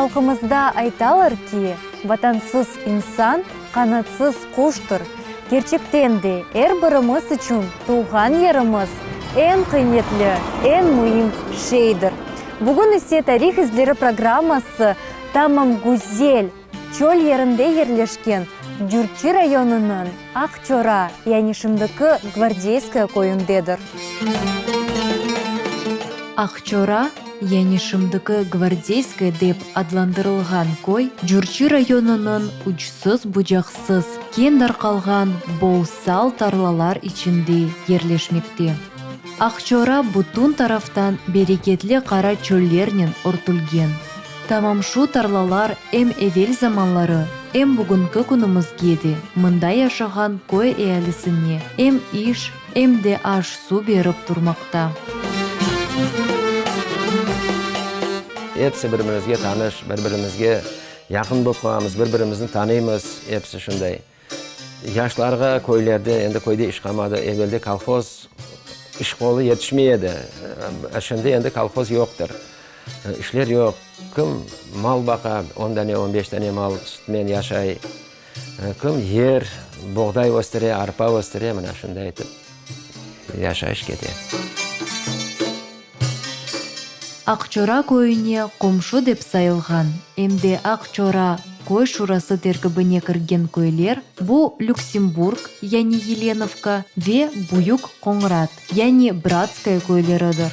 Halqımızda aytalar ki, Vatansız insan, qanatsız quştır. Kerçekten de, er birimiz içün tuvğan yerimiz, eñ qıymetli, eñ müim şeydir. Bugün ise Tarih izleri programması tamam güzel çöl yerinde yerleşken Cürçi rayonınıñ Aqçora, yani şimdiki Gvardeyskoye köyündedir. Aqçora, yani şimdiki Gvardeyskoye dep adlandırılğan köy Cürçi rayonınıñ uçsız-bucaqsız, keñ darqalğan bol-sal tarlalar içinde yerleşmekte. Aqçora bütün taraftan bereketli qara çöllernen örtülgen. Tamam şu tarlalar em evel zamanları, em bugünki künümizge de mında yaşağan köy ealisine em iş, em de aş-su berip turmaqta. Episi bir-birimizge tanış, bir-birimizge yaqın bolıp qalamız, bir-birimizni tanıymız, episi şunday. Yaşlarğa köylerde, endi köyde iş qalmadı, evelde kolhoz iş qolu yetişmey edi, şimdi endi kolhoz yoqtır, işler yoq, kim mal baqa, on dane, on beş dane mal sütmen yaşay, kim yer, boğday östüre, arpa östüre, mına şunday etip yaşayış kete. Aqçora köyüne qomşu dep sayılğan em de Aqçora köy şurası terkibine kirgen köyler bu Lüksemburg, yani Yelenovka, ve Büyük Qoñrat, yani Bratskoye köyleridir.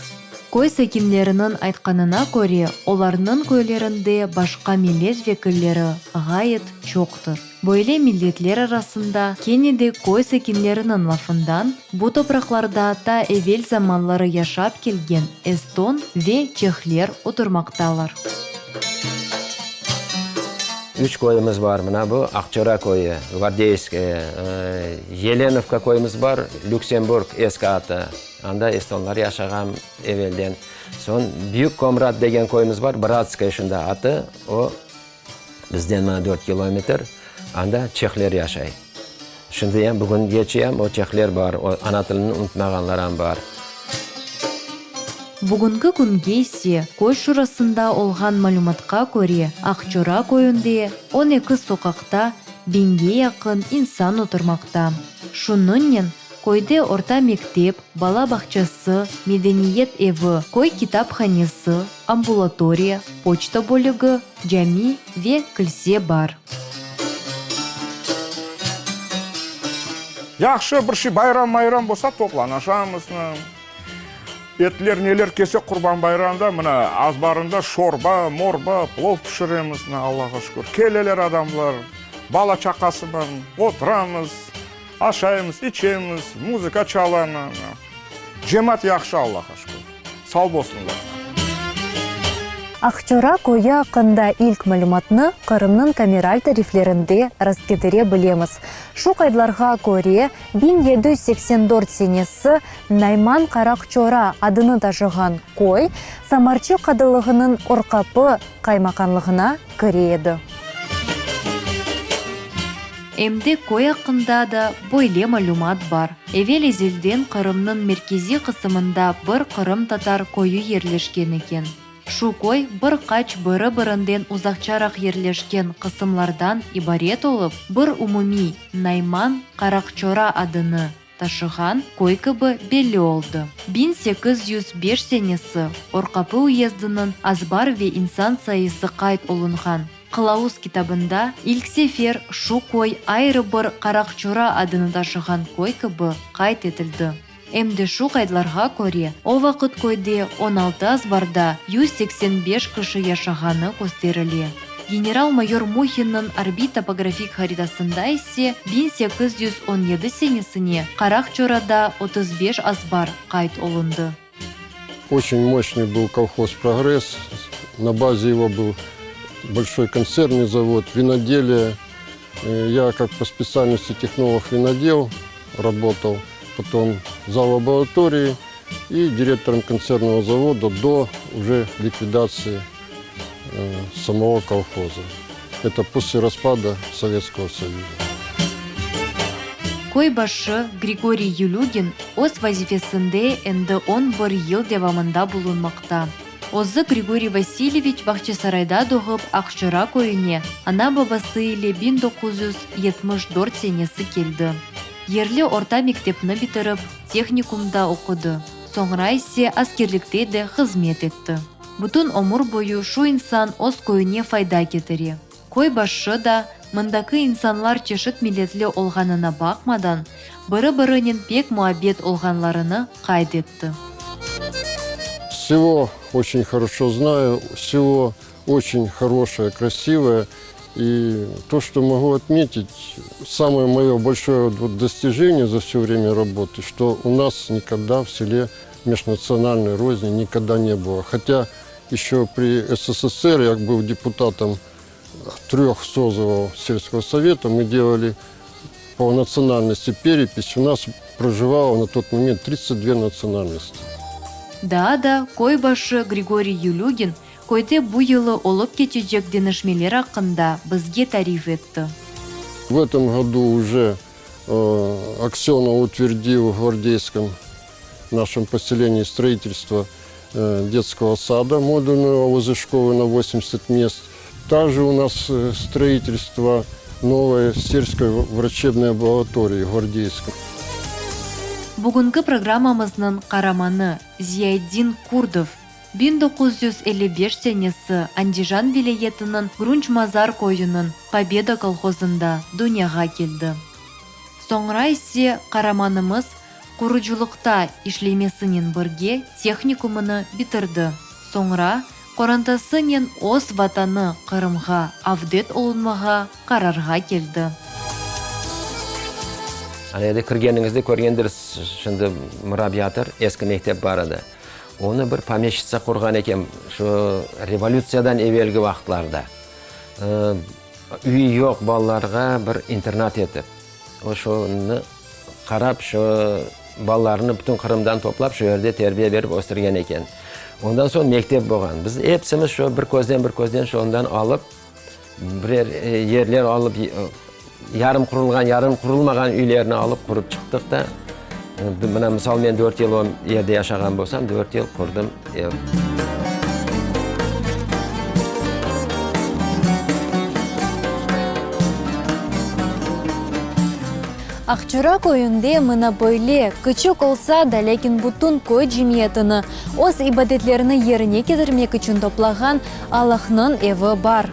Köy sakinleriniñ aytqanına köre, olarnıñ köylerinde başqa millet vekilleri ğayet çoqtır. Böyle milletler arasında kene de köy sakinleriniñ lafından, bu topraqlarda ta evel zamanları yaşap kelgen eston ve çehler oturmaqtalar. Üç köyümiz bar, mına bu Aqçora köyü, Gvardeyskoye, Yelenovka köyümiz bar, Lüksemburg eski atı, anda estonlar yaşağan evelden. Soñ Büyük Komrat degen köyümiz bar, Bratskoye şimdi atı, o Bizden mına dört kilometr, anda çehler yaşay. Şimdi em, bugüngece em o çehler bar, o ana tilini unutmağanlar em bar. Bugünki künge ise, köy şurasında olğan malümatqa köre, Aqçora köyünde 12 soqaqta biñge yaqın insan oturmaqta. Şunıñnen, köyde orta mektep, bala bağçası, medeniyet evi, köy kitaphanesi, ambulatoriya, poçta bölügi, cami ve kilse bar. Yahşı, bir şey bayram-mayram bolsa toplanaşamız. Etler, neler kese Qurban bayramda, mına, azbarında şorba, morba, plov pişiremiz, mına, Allağa şükür. Keleler adamlar, bala-çaqasıman, oturamız, aşaymız, içemiz, muzıka çala, mına. Cemaat yahşı, Allağa şükür. Sal bolsunlar. Aqçora köyü aqqında ilk malümatnı Qırımnıñ kameral tariflerinde rastketire bilemiz. Şu qaydlarğa köre, 1784 senesi Nayman Qaraqçora adını taşığan köy Samarçı qadılığınıñ Orqapı qaymaqanlığına kire edi. Em de köy aqqında da böyle malümat bar. Evel-ezelden Qırımnıñ merkeziy qısımında bir qırımtatar köyü yerleşken eken. Şu köy bir qaç biri-birinden uzaqçaraq yerleşken qısımlardan ibaret olıp, bir umumiy Nayman Qaraqçora adını taşığan köy kibi belli oldı. 1805 senesi Orqapı uyezdiniñ azbar ve insan sayısı qayd olunğan Qılavuz kitabında ilk sefer şu köy ayrı bir Qaraqçora adını taşığan köy kibi qayd etildi. Em de şu qaydlarğa köre, o vaqıt köyde 16 azbarda 185 kişi yaşağanı kösterile. General-mayor Muhinniñ arbiy-topografik haritasında ise 1817 senesine Qaraqçorada 35 azbar qayd olundı. Oçün moşçnıy byl kolhoz Progress, na baze ego byl bolşoy konservnıy zavod, vinodeliye. Ya kak po spetsialnosti tehnolog vinodel rabotал, potom zav laboratoriey i direktorом konservnogo zavoda do uje likvidatsii samogo kolhoza. Eto posle raspada Sovetskogo Soyuza. Köy başı Grigoriy Yulügin öz vazifesinde endi on bir yıl devamında bulunmaqta. Özü Grigoriy Vasilyeviç Bağçasarayda doğıp Aqçora köyüne ana-babası ile 1974 senesi keldi. Yerli orta mektepni bitirip, tehnikumda oqudı, soñra ise askerlikte de hızmet etti. Bütün ömür boyu şu insan öz köyüne fayda ketire. Köy başı da, mındaki insanlar çeşit milletli olğanına baqmadan, biri-birinen pek muabbet olğanlarını qayd etti. Selo oçen horoşo znayu, selo oçen horoşoye, krasivoye. И то, что могу отметить, самое мое большое вот достижение за все время работы, что у нас никогда в селе межнациональной розни никогда не было. Хотя еще при СССР я был депутатом трех созывов сельского совета, мы делали по национальности перепись. У нас проживало на тот момент 32 национальности. Daa da köy başı Grigoriy Yulügin köyde bu yılı olıp keçecek deñişmeler aqqında bizge tarif etti. В этом году уже Аксенов утвердил в Гвардейском нашем поселении строительство детского сада модульного возле школы на 80 мест. Также у нас строительство новой сельской врачебной амбулатории в Гвардейском. Bugünki programmamıznıñ qaramanı Ziyaiddin Kurdov 1955 senesi Andijan vilâyetiniñ Grunç Mazar köyüniñ Pobeda kolhozında dünyağa keldi. Soñra ise qaramanımız qurucılıqta işlemesinen birge tehnikumını bitirdi. Soñra qorantasınen öz Vatanı Qırımğa avdet olunmağa qararğa keldi. Ana endi kirgeniñizde körgendirsiz, şimdi mırabiyatır, eski mektep bar edi. Onı bir pomeşçitsa qurğan eken, şu revolütsiyadan evelgi vaqıtlarda. Üyi yoq balalarğa bir internat etip. O şunı qarap, şu balalarnı bütün Qırımdan toplap, şu yerde terbiye berip östürgen eken. Ondan soñ mektep bolğan. Biz epsimiz şu bir közden, bir közden şu ondan alıp, birer yerler alıp, yarım qurulğan, yarım qurulmağan üylerni alıp qurıp çıqtıq da. Mına, misal, men dört yıl o yerde yaşağan bolsam, dört yıl qurdım ev. Aqçora köyünde mına böyle, küçük olsa da, lâkin bütün köy cemiyetini öz ibadetlerini yerine ketirmek içün toplağan Allahnıñ evi bar.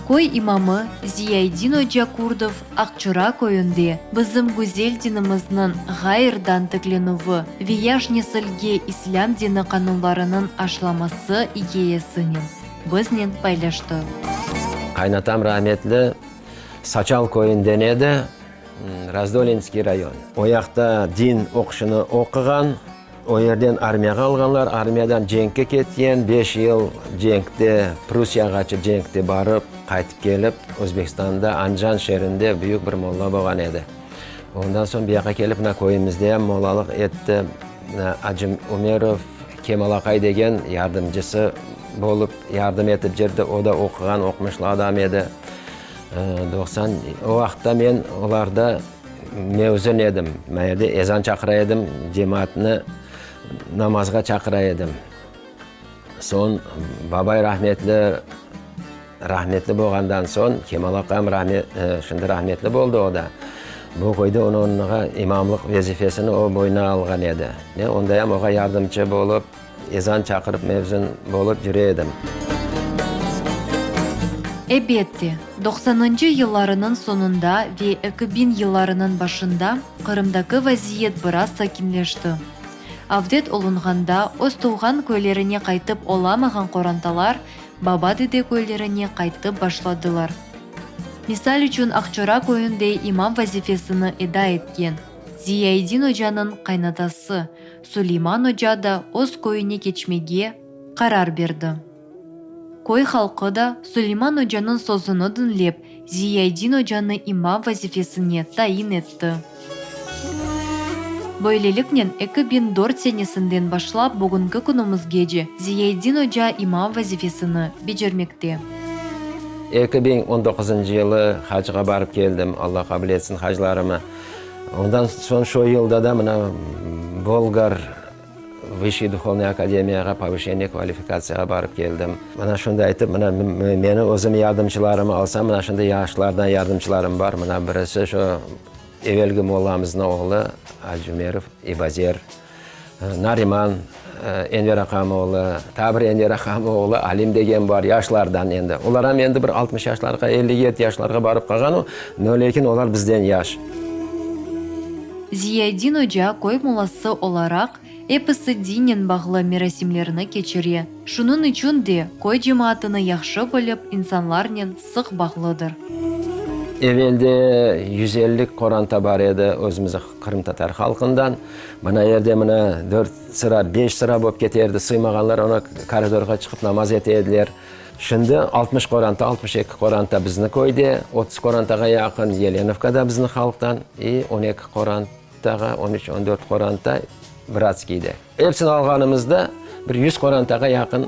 Köy imamı Ziyaidin oca Kurdov Aqçora köyünde bizim güzel dinimizniñ ğayırdan tiklenüvi ve yaş nesilge İslâm dini qanunlarınıñ aşılaması ikâyesinen biznen paylaştı. Qaynatam rahmetli Saçal köyünden edi, Razdolenskiy rayon. O yaqta din oquşını oquğan. O yerden armiyağa alğanlar, armiyadan cenkke ketken, beş yıl cenkte, Prussiyağaçı cenkte barıp, qaytıp kelip, Özbekistanda, Anjan şeerinde büyük bir molla bolğan edi. Ondan soñ bu yaqqa kelip, mına köyümizde em mollalıq etti. Mına Acım Ümerov, Kemal aqay degen yardımcısı bolıp, yardım etip cürdi. O da oquğan, oqumışlı adam edi. 90, o vaqıtta men olarda Mevzun edim, men ezan çaqıra edim, cemaatnı namazğa çaqıra edim. Soñ babay rahmetli, rahmetli bolğandan soñ, Kemal aqam şimdi rahmetli boldı o da, bu köyde onıñ imamlıq vazifesini o boyuna alğan edi. Men ondayam oğa yardımcı bolıp, Ezan çaqırıp mevzun bolıp yüre edim. Ebette, doqsanıncı yıllarınıñ soñunda ve 2000 yıllarınıñ başında Qırımdaki vaziyet biraz sakinleşti. Avdet olunğanda öz tuvğan köylerine qaytıp olamağan qorantalar baba-dede köylerine qaytıp başladılar. Misal içün Aqçora köyünde imam vazifesini eda etken Ziyaidin ocanıñ qaynatası Suleyman oca da öz köyüne keçmege qarar berdi. Köy halqı da Suleyman ocanıñ sözüni diñlep, Ziyaidin ocanı imam vazifesine tayin etti. Böyleliknen, 2004 senesinden başlap bugünki künümizgece Ziyaidin oca imam vazifesini becermekte. 2019 yılı hacğa barıp keldim, Alla qabul etsin haclarımı. Ondan soñ şu yılda da mına Bolgar. Vısşiy duhovnıy akademiyağa povışeniye kvalifikatsiyağa barıp keldim. Mına şunday etip, mına meni özüm yardımcılarımı alsam, mına şunday yaşlardan yardımcılarım bar. Mına birisi şu evelgi mollamıznıñ oğlu Aciumerov İbazer, Nariman, Enver aqam oğlu, taa bir Enver aqam oğlu Alim degen bar, yaşlardan endi. Olar am endi bir 60 yaşlarğa, 57 yaşlarğa barıp qalğan, no lâkin olar bizden yaş. Ziyadin oca köy molası olaraq episi dinnen bağlı merasimlerni keçire. Şunıñ içün de köy cemaatını yahşı bilip, insanlarnen sıq bağlıdır. Evelde 150 qoranta bar edi özümizniñ qırımtatar halqından. Mına yerde mına dört sıra, beş sıra bolıp kete edi, sıymağanlar ona koridorğa çıqıp namaz ete ediler. Şimdi 60 qoranta, 62 qoranta bizni köyde, 30 qorantağa yaqın Yelenovkada bizni halqtan i 12 qorantağa, on üç, on dört qoranta Bratskiyde. Epsini alğanımızda bir 100 qorantağa yaqın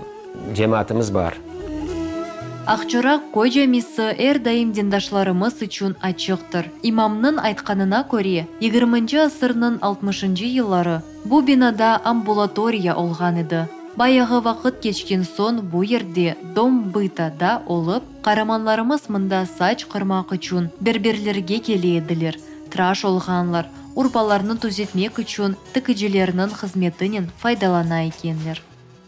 cemaatımız bar. Aqçoraq köy camisi er daim dindaşlarımız içün açıqtır. İmamnıñ aytqanına köre, yigirminci asırnıñ altmışıncı yılları bu binada ambulatoriya olğan edi. Bayağı vaqıt keçken soñ bu yerde Dom bıta da olıp, qaramanlarımız mında saç qırmaq içün berberlerge kele ediler, tıraş olğanlar, urbalarnı tüzetmek içün tikicilerniñ hızmetinen faydalana ekenler.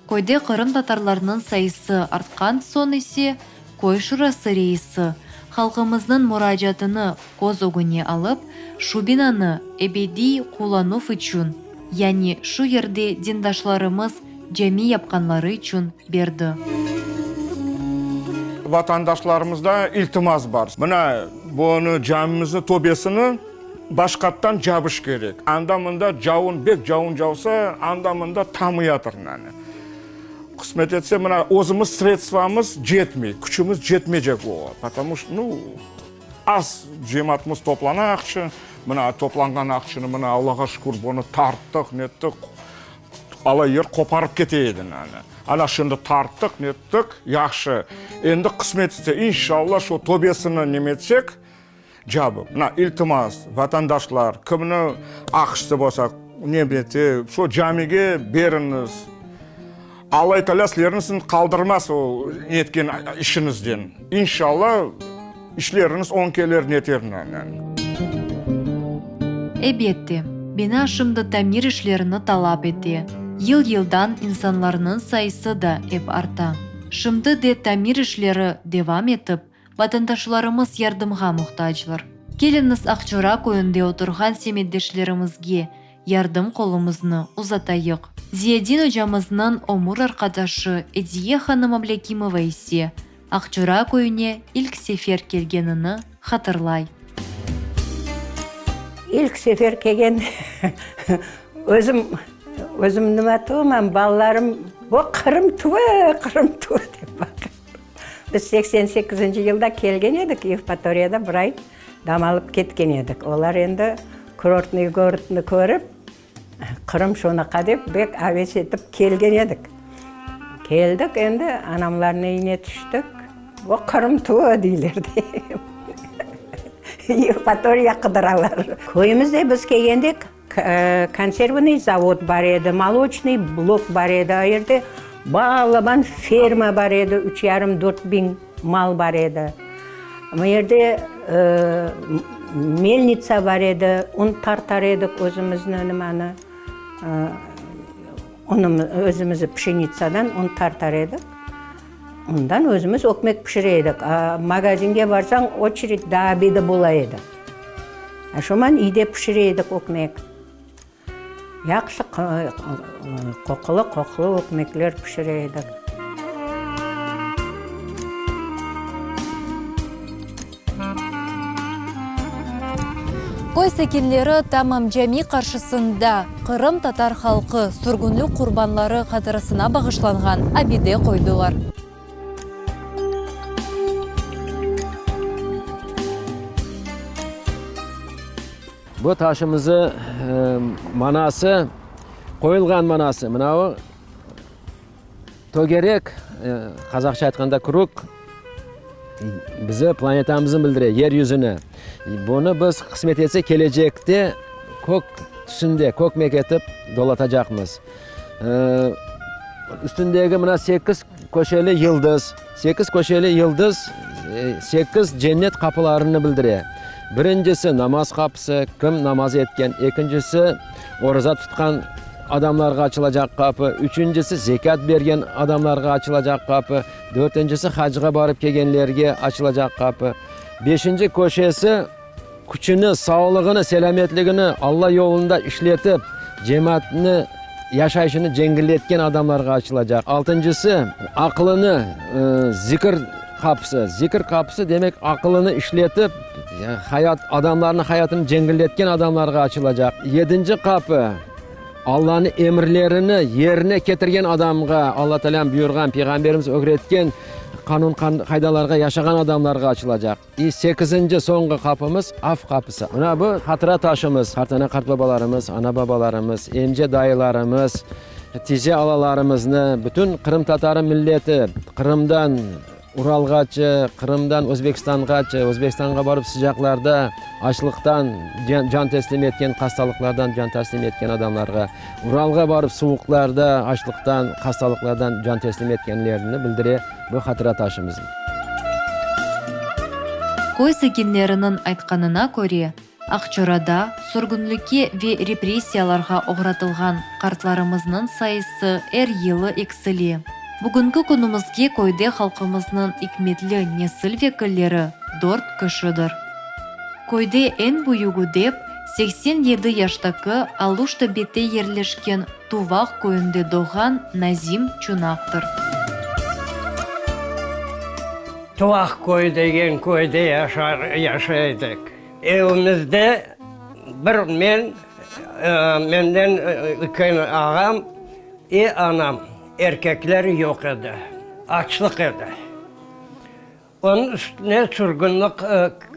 Köyde qırımtatarlarnıñ sayısı artqan soñ ise, köy şurası reisi, halqımıznıñ muracaatını köz ögüne alıp, şu binanı ebediy qullanuv içün, yani şu yerde dindaşlarımız cami yapqanları içün berdi. Vatandaşlarımızda iltimas bar. Mına, bunı camimizni töbesini Başqattan cabış kerek. Anda-mında cavun, bek cavun cavsa, anda-mında tamıyatır yani. Qısmet etse, mına özümiz sredstvamız cetmey, küçümiz cetmeycek oğa. Потому что, nu, az cemaatımız toplana aqçı, mına toplanğan aqçını, mına Allağa şükür, bunı tarttıq, nettik, ala yer qoparıp kete edi yani. Ana şimdi tarttıq, nettik, yahşı. Endi qısmet etse, inşallah, şu töbesini nemetsek, Cabı. Mına, iltimas, vatandaşlar, kimni aqşısı bolsa, nemete, şu camige beriñiz. Alla Taalâ sizlerniñ qaldırmaz o netken işiñizden. İnşalla, işleriñiz oñ keler, neter. Ebette, bina şimdi tamir işlerini talap ete. Yıl-yıldan insanlarnıñ sayısı da ep arta. Şimdi de tamir işleri devam etip, Vatandaşlarımız yardımğa muhtaclar. Keliñiz Aqçora köyünde oturğan semetdeşlerimizge yardım qolumıznı uzatayıq. Ziyadin ocamıznıñ ömür arqadaşı Ediye hanım Ablâkimova ise Aqçora köyüne ilk sefer kelgenini hatırlay. İlk sefer kelgende özüm, özüm nima tuvman, balalarım, Bu Qırım tuvı, Qırım tuvı dep baqır. Biz 88-nci yılda kelgen edik, Yevpatoriyada bir ay dam alıp ketken edik. Olar endi kurortnıy gorodnı körip, Qırım şonaqa dep bek aves etip kelgen edik. Keldik endi, anamlarnıñ evine tüştik. O Qırım tuvı deyler de. Yevpatoriya qıdıralar. Köyümizde biz kelgende Konservnıy zavod bar edi, moloçnıy blok bar edi, o yerde balaban ferma bar edi, üç yarım, 4000 mal bar edi. Bu yerde melnitsa bar edi, un tartar edik özümizni nimanı, özümizni pşenitsadan un tartar edik. Ondan özümiz ötmek pişire edik. A magazinge barsañ, oçered do obeda bola edi. A şoman üyde pişire edik ötmek. Yahşı qoqulı-qoqulı ötmekler pişire edik. Köy sakinleri tamam cami qarşısında qırımtatar halqı sürgünlik qurbanları hatırasına bağışlanğan abide qoydılar. Bu taşımızı manası, qoyulğan manası, mına o Tögerek, qazahça aytqanda krug, bizi planetamıznı bildire, yer yüzüni. Bunı biz, qısmet etse, kelecekte kök tüsünde, kökmek etip dolatacaqmız. Üstündegi mına sekiz köşeli yıldız, sekiz köşeli yıldız sekiz cennet qapılarını bildire. Birincisi, namaz qapısı, kim namaz etken, ekincisi, oraza tutqan adamlarğa açılacaq qapı, üçüncisi, zekât bergen adamlarğa açılacaq qapı, dörtüncisi, hacğa barıp kelgenlerge açılacaq qapı, beşinci köşesi, Küçüni, sağlığını, selâmetligini Alla yolunda işletip, cemaatni yaşayışını cengilletken adamlarğa açılacaq. Altıncısı, aqılını, zikir qapısı. Zikir qapısı, demek, aqılını işletip, hayat, adamlarnıñ hayatını cengilletken adamlarğa açılacaq. Yedinci qapı, Allanıñ emirlerini yerine ketirgen adamğa, Alla Taalâm buyurğan, Peyğamberimiz ögretken qanun-qaydalarğa yaşağan adamlarğa açılacaq. İ sekizinci, soñğı qapımız, af qapısı. Mına bu hatıra taşımız, qartana-qartbabalarımız, ana-babalarımız, emce-dayılarımız, tize-alalarımıznı, bütün qırımtatarı milleti Qırımdan Uralğaçı, Qırımdan Özbekistanğaçı, Özbekistanğa barıp sıcaqlarda açlıqtan can teslim etken, hastalıqlardan can teslim etken adamlarğa, Uralğa barıp suvuqlarda açlıqtan, hastalıqlardan can teslim etkenlerini bildire bu hatıra taşımız. Köy sakinleriniñ aytqanına köre, Aqçorada sürgünlikke ve repressiyalarğa oğratılğan qartlarımıznıñ sayısı er yılı eksile. Bugünki künümizge köyde halqımıznıñ ikmetli nesil vekilleri dört kişidir. Köyde eñ büyügi dep, 87 yaştaki Aluşta bette yerleşken Tuvaq köyünde doğğan Nazim Çunaqtır. Tuvaq köyü degen köyde yaşay edik. Evimizde bir men, menden üyken ağam i anam, erkekler yoq edi. Açlıq edi. Onıñ üstüne sürgünlik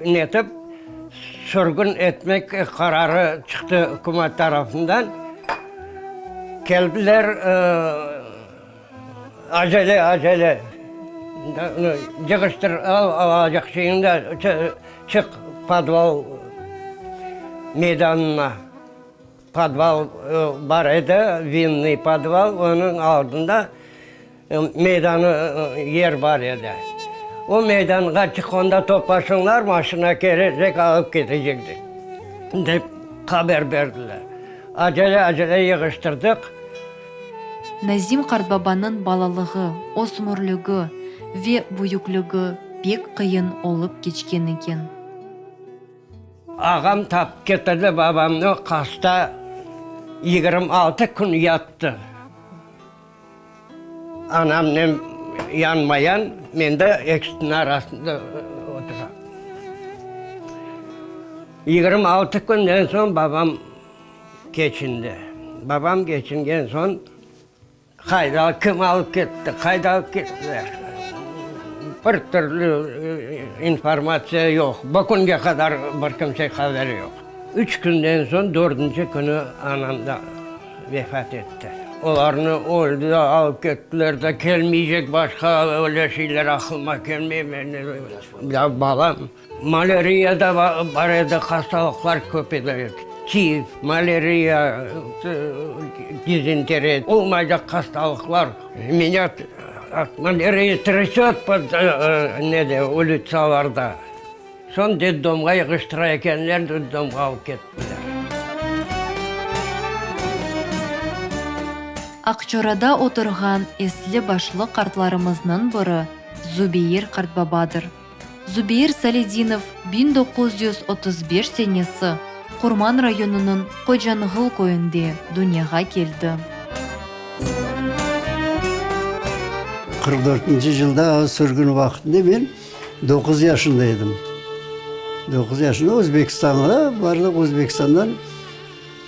netip, sürgün etmek qararı çıqtı ükümet tarafından. Keldiler, acele, acele, cığıştır, al alacaq şeyiñni de, çıq podval meydanına. Podval bar edi, vinnıy podval, onıñ aldında meydanı, yer bar edi. O meydanğa çıq, onda toplaşıñlar, maşina kelecek, alıp ketecek, dep haber berdiler. Acele-acele yığıştırdıq. Nazim qartbabanıñ balalığı, ösmürligi ve büyükligi pek qıyın olıp keçken eken. Ağam tapıp ketirdi babamnı, hasta 26 kün yattı. Anamnen yanma-yan, men de ekisiniñ arasında oturam. 26 künden soñ babam keçindi. Babam keçingen soñ Qayda, kim alıp ketti, qayda alıp kettiler? Bir türlü informatsiya yoq. Bu künge qadar bir kimse haberi yoq. Üç künden soñ, dördünci künü anam da vefat etti. Olarnı öldi, alıp kettiler de, kelmeycek başqa, öyle şeyler aqlıma kelmey. Ya balam, Malâriya da bar edi, hastalıqlar köp edi, tif, malâriya, dizenteriya, olmaycaq hastalıqlar. Meni ot malâriya trâsöt pod nede, ulitsalarda. Soñ detdomğa yığıştıra ekenler, detdomğa alıp kettiler. Aqçorada oturğan esli-başlı qartlarımıznıñ biri Zubeyir qartbabadır. Zubeyir Saledinov 1935 senesi Qurman rayonınıñ Qocanğıl köyünde dünyağa keldi. 44 dörtünci yılda sürgün vaqtında men doquz yaşında edim. Doquz yaşında Özbekistanğa bardıq, Özbekistandan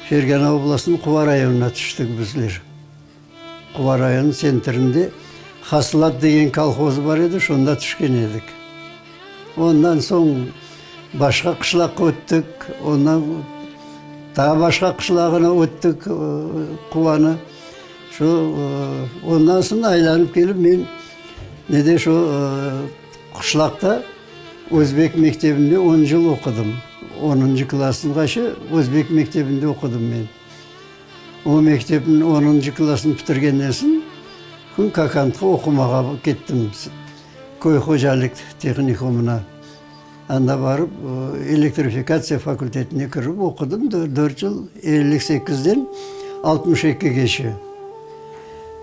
Fergana oblastınıñ Quva rayonına tüştik bizler. Quva rayonınıñ tsentrinde Hasılat degen kolhoz bar edi, şonda tüşken edik. Ondan soñ başqa qışlaqqa öttik, ondan daa başqa qışlağına öttik Quvanı. Şu ondan soñ aylanıp kelip men nede şu qışlaqta özbek mektebinde on yıl oqudım. Onuncı klassınğaçı özbek mektebinde oqudım men. O mektepniñ onuncı klassını bitirgenden soñ, Kokandqa oqumağa kettim, köy hocalıq tehnikumına. Anda barıp, elektrifikatsiya fakültetine kirip oqudım dört yıl, 58-den 62-gece.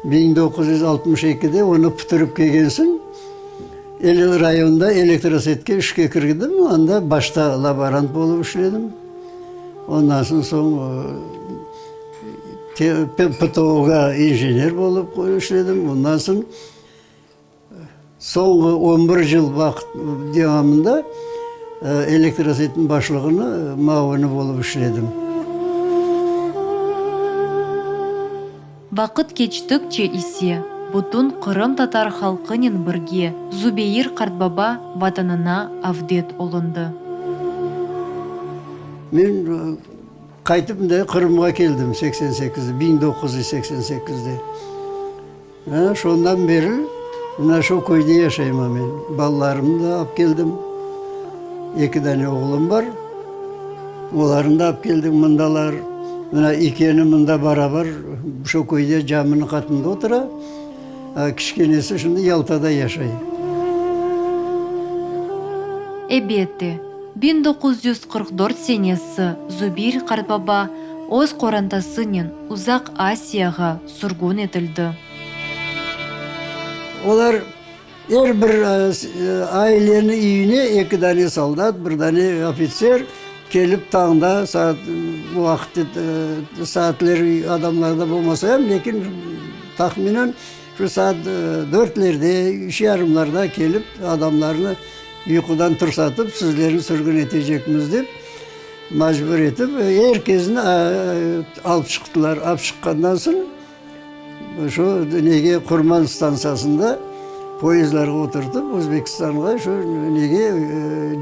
1962-de onı bitirip kelgen soñ, rayonda elektrosetke işke kirdim, anda başta laborant bolıp işledim. Ondan soñ PTO-ga injener bolıp işledim. Ondan soñ Soñğı on bir yıl vaqıt devamında elektrosetniñ başlığını muavini bolıp işledim. Vaqıt keçtikçe ise, bütün qırımtatar halqınen birge Zubeyir qartbaba Vatanına avdet olundı. Men qaytıp mında Qırımğa keldim seksen sekizde, 1988-de. Ana şondan beri mına şu köyde yaşayman men. Balalarımnı da alıp keldim. Eki dane oğlum bar. Olarnı da alıp keldim mındalar. Mına ekeni mında barabar şu köyde caminiñ qatında otura. A kiçkenesi şimdi Yaltada yaşay. Ebette, 1944 senesi Zubir qartbaba öz qorantasınen Uzaq Asiyağa sürgün etildi. Olar er bir aileniñ üyüne eki dane soldat, bir dane ofitser kelip tañda saat, bu vaqıt saatler adamlarda bolmasa em, lâkin tahminen şu saat dörtlerde, üç yarımlarda kelip adamlarnı yuqudan tursatıp, sizlerni sürgün etecekmiz dep, Macbur etip, er kesni alıp çıqtılar. Alıp çıqqandan soñ, şu nege, Qurman stantsiyasında poyezdlarğa oturtıp, Özbekistanğa şu nege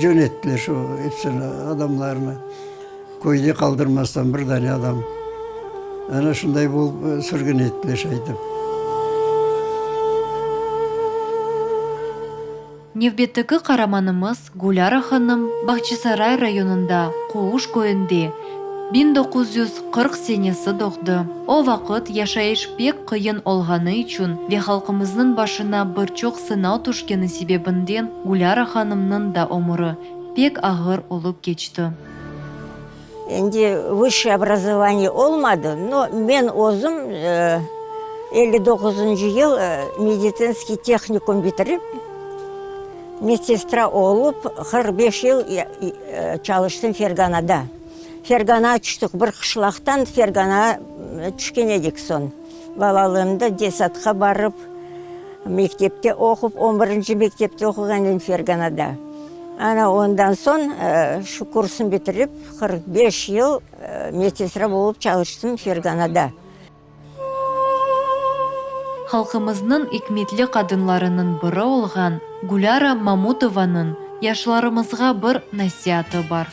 cönettiler şu episini, adamlarnı. Köyde qaldırmastan bir dane adam. Ana şunday bolıp sürgün ettiler şaytip. Nevbetteki qaramanımız Gulâra hanım Bağçasaray rayonında Quvuş köyünde 1940 senesi doğdı. O vaqıt yaşayış pek qıyın olğanı içün ve halqımıznıñ başına bir çoq sınav tüşkeni sebebinden Gulâra hanımnıñ da ömüri pek ağır olıp keçti. Endi vısşıy obrazovaniye olmadı, no men özüm 59-ncı yıl meditsinskiy tehnikum bitirip, medsestra olıp, 45 yıl çalıştım Ferganada. Ferganağa tüştik, bir qışlaqtan Ferganağa tüşken edik soñ. Balalığımda detsadqa barıp, mektepte oqup, on birinci mektepte oquğan edim Ferganada. Ana ondan soñ şu kursnı bitirip, 45 yıl medsestra bolıp çalıştım Ferganada. Halqımıznıñ ikmetli qadınlarınıñ biri olğan Gulâra Mamutovanıñ yaşlarımızğa bir nasiatı bar.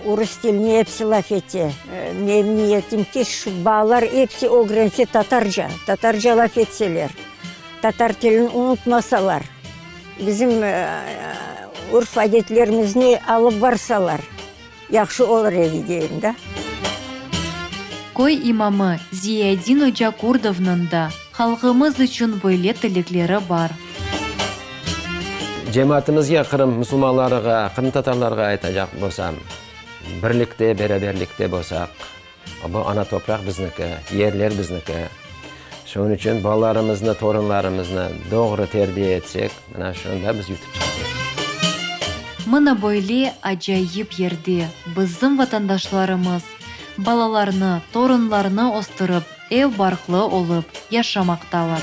Urus tilini episi laf ete. Menim niyetim ki, şu balalar episi ögrense tatarca, tatarca laf etseler, tatar tilini unutmasalar, bizim urf-adetlerimizni alıp barsalar, yahşı olur edi deyim da. Köy imamı Ziyadin oca Kurdovnıñ da halqımız içün böyle tilekleri bar. Cemaatimizge, Qırım musulmanlarığa, qırımtatarlarğa aytacaq bolsam, birlikte, beraberlikte bolsaq, bu ana topraq bizniki, yerler bizniki. Şunıñ içün balalarımıznı, torunlarımıznı doğru terbiye etsek, mına şunda biz yutıp çıqamız. Mına böyle acayip yerde bizim vatandaşlarımız balalarını, torunlarını östürip, ev-barqlı olıp yaşamaqtalar.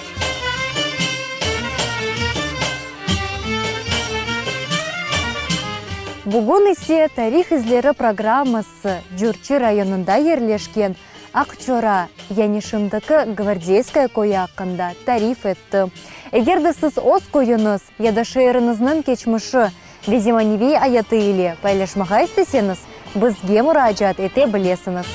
Bugün ise Tarih izleri programması Cürçi rayonında yerleşken Aqçora, yani şimdiki Gvardeyskaya köyü aqqında tarif etti. Eger de siz öz köyüñiz ya da şeeriñizniñ keçmişi ve zemaneviy ayatı ile paylaşmağa isteseñiz, bizge muracaat ete bilesiñiz.